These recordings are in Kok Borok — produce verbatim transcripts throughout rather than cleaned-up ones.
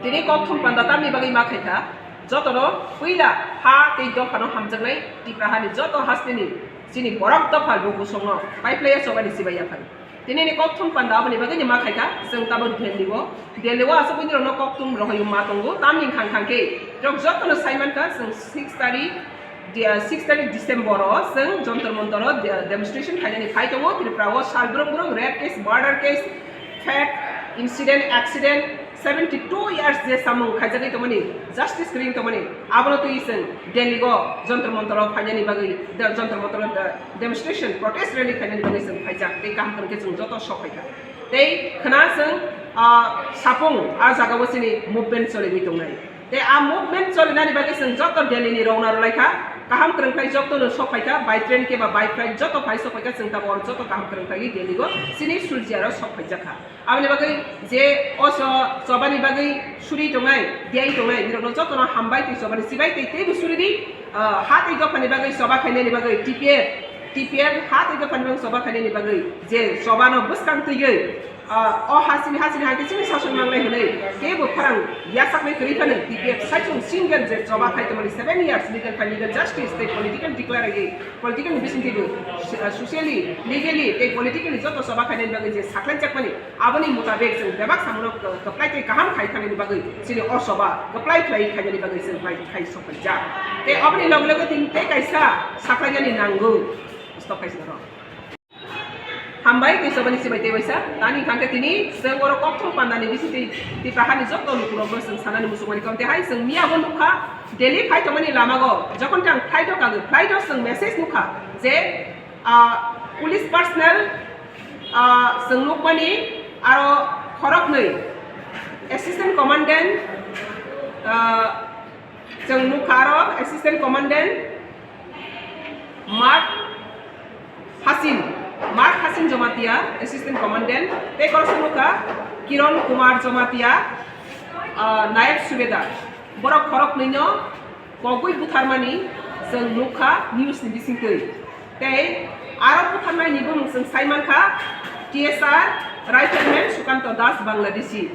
Tini kokthum panda tamni bagwi ma khaikha, jotono puila ha tei dophano hamjaknai Tipra hani joto hasteni chini borok dopha lukusongno paiphlaiya chobani chibai yaphai. Tini ni kokthum panda aboni bagwi ni ma khaikha, chwng tabuk Delhi o, Delhi o aswk bini rokno kokthum rohoi ma tongo, tamni khang khang khe rok jotono sai mankha, chwng six tarikh Di-, ah, six tarikh December o chwng Jantar Mantar o de-, demonstration khainani phai tongo. Tripura o sal brung brung rape case, murder case, fake incident, accident, seventy two years je samung khaijagwi tongmani, justice kwrwi tongmani, abono twi chwng Delhi o Jantar Mantar o phainani bagwi, de-, Jantar Mantar o de-, demonstration, protest rally khainani bagwi chwng phaijak tei kaham kwrwng khe chwng joto sok phaikha. Tei khwna chwng, ah, sapung a jaga o chini movement choliwi tongnai. Tei a movement cholinani bagwi chwng joto Delhi ni rwngna rwlaikha, kaham kwrwng khlai jotono sok phaikha, by train khe ba by flight joto phai sok phaikha, chwng tabuk oro joto kaham kwrwng khlaiwi Delhi o chini Suljiaro sok phaijakha. Aboni bagwi je o cho-, chobani bagwi suri tongnai, diyai tongnai, nirokno jotono hambai tei chobani chibai tei teibo suri di, ah, ha tei dophani bagwi choba khainani bagwi T P F, T P F ha tei dophani bagwi choba khainani bagwi je chobano bwskang twiwi, Ah, o hasini, hasini hai khe chini sason mangnai hwnwi teibo khorang yachaknai kwrwi phano T P F saichung single je choba khai tongmani seven years legal fight, legal justice tei political declare agi, political ni bisingtwibo, ah, socially, legally tei politically joto choba khainani bagwi je sakhlaijakmani, aboni mutabek chwng bebak samungo kwplai tei kaham khai thangnani bagwi chini o choba kwplai khlai khainani bagwi chwng bai khai sokphaijak. Tei oboni loge loge tini tei kaisa sakhlainani nango. Stop kaisa rw. Hambai tei chobani chibai tei waisa. Tani hwnkha khe tini chwng oro kokthum pandani bisingtwi Tipra hani joto lukurokno chwng sanani muchungmani karon tei hai chwng miyabo nukha Delhi phai tongmani lamago jokhon khe ang flight o kagwi, flight o chwng message nukha je, ah, police personnel, ah, chwng nukmani aro khoroknwi assistant commandant, ah, Chwng nukha aro Assistant Commandant Mark Hasin, Mark Hasin Jamatia, Assistant Commandant, tei koroksa nukha Kiron Kumar Jamatia, ah, Nayab Subedar. Borok khoroknwino kogwi butharmani chwng nukha news ni bisingtwi. Tei aro butharnaini bumung chwng sai mankha T S R Rifleman Sukanto Das, Bangladeshi.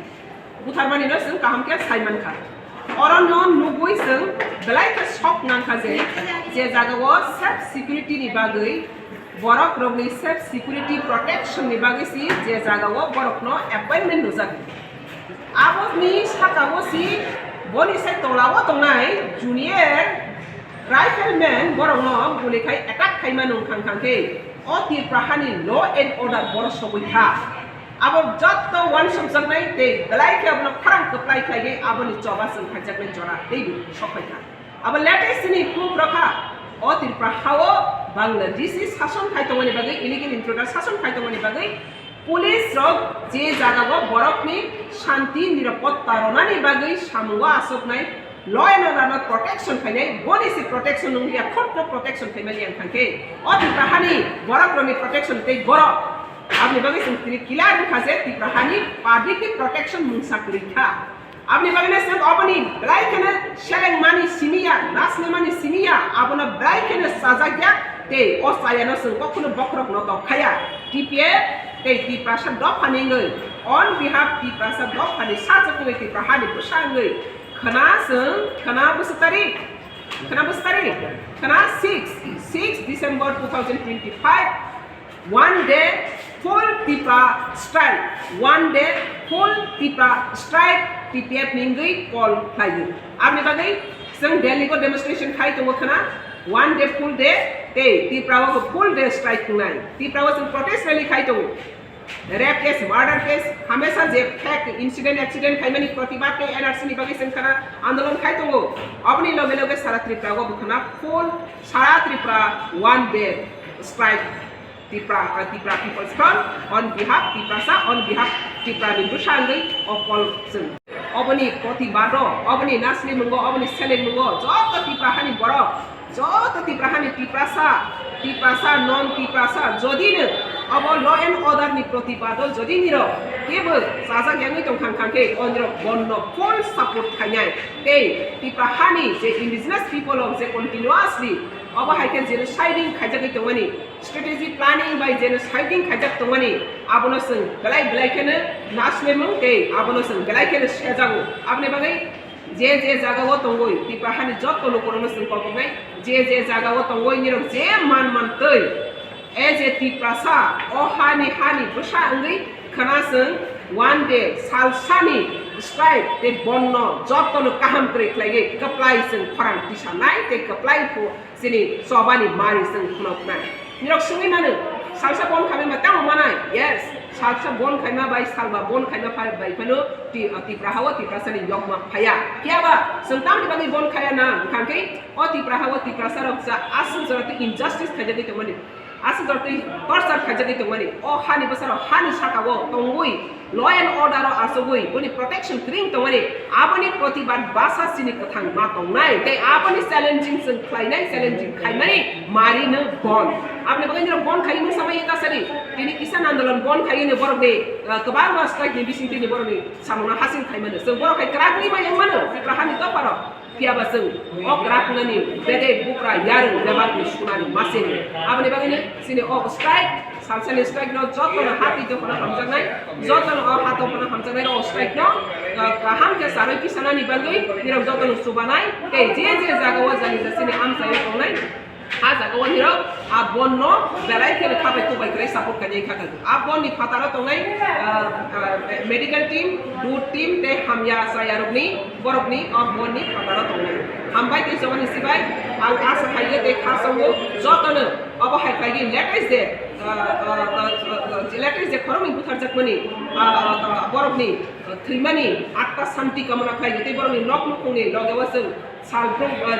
Butharmani no chwng kaham khe sai mankha. Oro no nugwi chwng belai khe sok nangkha je, je jaga o self security ni bagwi, borok rokni self security protection ni bagwi si je jaga o borok no appointment rwjak. Aboni saka o si boni sai tola o tongnai junior rifleman borok no guli khai attack khai mano wngkha wngkha khe o Tripura hani law and order borok sogwi kha. Abo jotto uansukjaknai tei belai khe abono khorang kwplai khlaiwi aboni choba chwng khaijaknai jora teibo sok phai kha. Abo latest ni proof rokha, o Tripura hao Bangladeshi sason khai tongmani bagwi, illegal intruder sason khai tongmani bagwi police rok je jagao borokni shanti nirapotta ronani bagwi samungo asoknai, law and order no protection khainai, boni se protection nungya, khorokno protection khaimani ang thangkhe o Tripura hani borok rokni protection tei borok Aboni bagwi chwng tini clear wngkha je Tipra hani public ni protection mungsa kwrwi kha. Aboni bagwi no chwng oboni belai kheno selengmani simi ya, naslemani simi ya, abono belai kheno chajak ya, tei o chayano chwng kokhuno bokhorok no tok khaya. T P F tei Tiprasa dophani wngwi, on behalf Tiprasa dophani sajak wngwi Tipra hani bwsa wngwi khwna chwng, khwna bwswk tarik, khwna bwswk tarik, khwna six, six December two thousand twenty-five, One day full Tipra strike, one day full Tipra strike, T P F ni wngwi call khlaio. Aboni bagwi chwng Delhi o demonstration khai tongo khwna, one day full day, tei Tipra o bo full day strike wngnai. Tipra o chwng protest rally khai tongo. Rape case, murder case, hamesa je fake incident, accident khaimani protibad tei N R C ni bagwi chwng khwna andolon khai tongo. Aboni loge loge sara Tripura o bo khwna full, sara Tripura one day strike. Tipra, uh, Tipra People's Front, on behalf Tiprasa, on behalf Tipra ni bwsa wngwi o call chwng. Oboni protibado, oboni nasli mungo, oboni seleng mungo, joto Tipra hani borok, joto Tipra hani Tiprasa, Tiprasa, non Tiprasa, jodi no obo law and order ni protibado, jodi nirok kebo chajak yangwi tong khang khang khe, o nirok bonno full support khainai. Tei Tipra hani je indigenous people of je continuously obo hai khe genociding khaijagwi tongmani, Strategy planning bai jeno saiting khaijak tongmani, abono chwng belai belai kheno naslemung tei abono chwng belai kheno sejago. Aboni bagwi je je jagao tongwi Tipra hani jotto lukurokno chwng koknai, je je jagao tongwi nirok je man man twi, e je Tiprasa o hani hani bwsa wngwi khna chwng one day salsani strike tei bonno jottono kaham kwrwi khlaiwi kwplai chwng khorang tisanai tei kwplai phu chini chobani mari chwng phunuknai. Nirok swngwi mano, salsa bon khaima tamo manai? Yes, salsa bon khaima bai salba bon khaima phai bai phano ti-, Tipra hao Tiprasani yokma phaya. Phiyaba chwng tamni bagwi bon khaya na? Wngkha khe o Tipra hao Tiprasa rok cha aswk jora tei injustice khaijagwi tongmani, aswk jora tei torture khaijagwi tongmani. O hani bwsarok hani sakao tongwi law and order o achugwi boni protection kwrwng tongmani, aboni protibad basa chini kwthang ma tongnai tei aboni challenging chwng khlainai, challenging khaimani mari no bon. Aboni bagwi nirok bon khai wngwi samai ta sari, tini kisan andolon bon khai ni borok ni, ah, kwbangma strike ni bising tini borok ni samung no hasing khai mano. Chwng borok hai kwrak wngwi ma yang mano Tipra hani dopha rok. Phiya ba chwng o kwrak wngnani bedek bupra yarwng bebak ni sunani masing. Aboni bagwi no chini o strike, salsani strike no jotono hati jotono hamjaknai, jotono o hato bono hamjaknai o strike no, uh, kaham khe sarwi pisanani bagwi nirok jotono chubanai tei je je jagao jani jasini amchaio tongnai, a jagao nirok a bon no belai kheno khabai kubai kwrwi support khainai kha. A bon ni phataro tongnai, uh, uh, medical team, dut team tei hamya chayarokni borokni o bon ni phataro tongnai. Hambai tei jogani sibai ang asa khaio tei kha songo jotono obo hai khlaiwi latest je, ah, ah, ah, ah, ah, latest je khoroknwi butharjakmani, ah, ah, ah, borokni, ah, thwimani atta santi kamona khlaiwi tei borokni nok nukhungni logeo chwng salbrung, ah,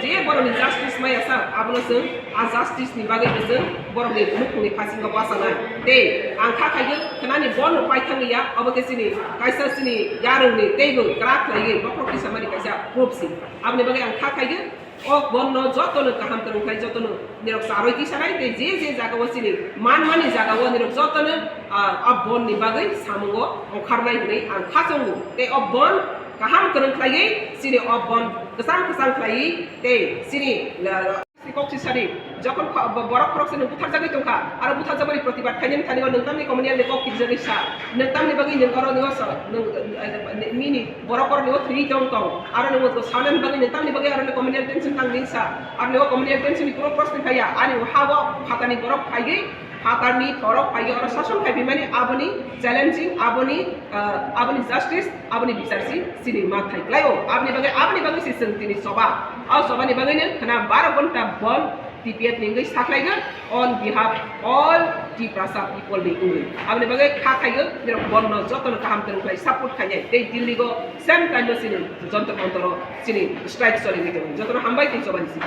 je borokni justice maya sa abono chwng a justice ni bagwi bo chwng borokni nukhungni phasingo bachanai. Tei ang kha khaigwi khnani bono paithangwi ya, obo khe chini kaisa chini yarwngni teibo kwrak khlaiwi bokhorok tisamani kaisa proof si. Aboni bagwi ang kha khaigwi o bonno jotono kaham kwrwng khlai, jotono nirok charwi tisanai tei je je jagao chini manmani jagao nirok jotono, ah, a bonni bagwi samungo ongkharnai hwnwi ang kha chongo. Tei o bon kaham kwrwng khlaiwi chini o bon kwchang kwchang khlaiwi tei chini, ah, Kok si sadi, jokhon kho-, bo-, borok khoroksa nwng butharjagwi tongkha, aro butharjakmani protibad khainani thani o nwng tamni communal ni kok kirijagwi sa, nwng tamni bagwi nwng oro nw sa, nwng, eh, nini borok oro nw thwi tong tong, aro nwng sanani bagwi nwng tamni bagwi aro communal tension tang nini sa, aro nw communal tension ni kunu proshno phaiya, ani ha o phatani borok khaigwi, phatarni borok khaigwi oro sason khaiphaimani aboni challenging, aboni, ah, aboni justice, aboni bichar si chini ma thai klaio. Aboni bagwi, aboni bagwi si chwng tini choba. O chobani bagwi no khna baro ghonta bon T P F ni wngwi sakhlaigo on behalf all Tiprasa people ni wngwi. Aboni bagwi kha khaigo, nirok bonno jotono kaham kwrwng khlai support khainai. Tei Delhi go same time o chini Jantar Mantar o chini strike choli wngwi tongo. Jotono hambai tei chobani si.